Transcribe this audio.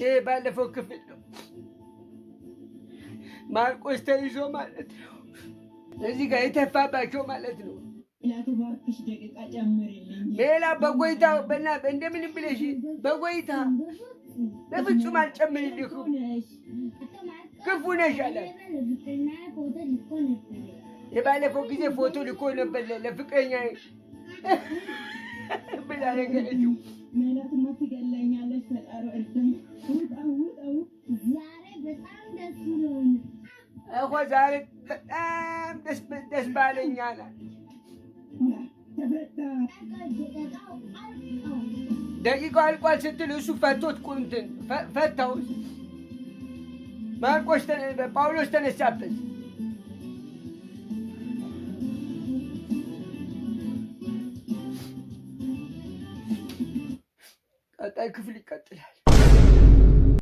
ይሄ ባለፈው ክፍል ነው። ማርቆስ ተይዞ ማለት ነው። እዚህ ጋር የተፋባቸው ማለት ነው። ሌላ በጎይታ እንደምንም ብለሽ በጎይታ በፍጹም አልጨምርልህም፣ ክፉ ነሽ አላት። የባለፈው ጊዜ ፎቶ ልኮ ነበር ለፍቅረኛ ብላ ነገረችው። እኮ ዛሬ በጣም ደስ ባለኝ አላት። ደቂቃው አልቋል ስትል እሱ ፈቶት ቁንትን ፈታው። ማርቆስ ጳውሎስ ተነሳበት። ቀጣይ ክፍል ይቀጥላል።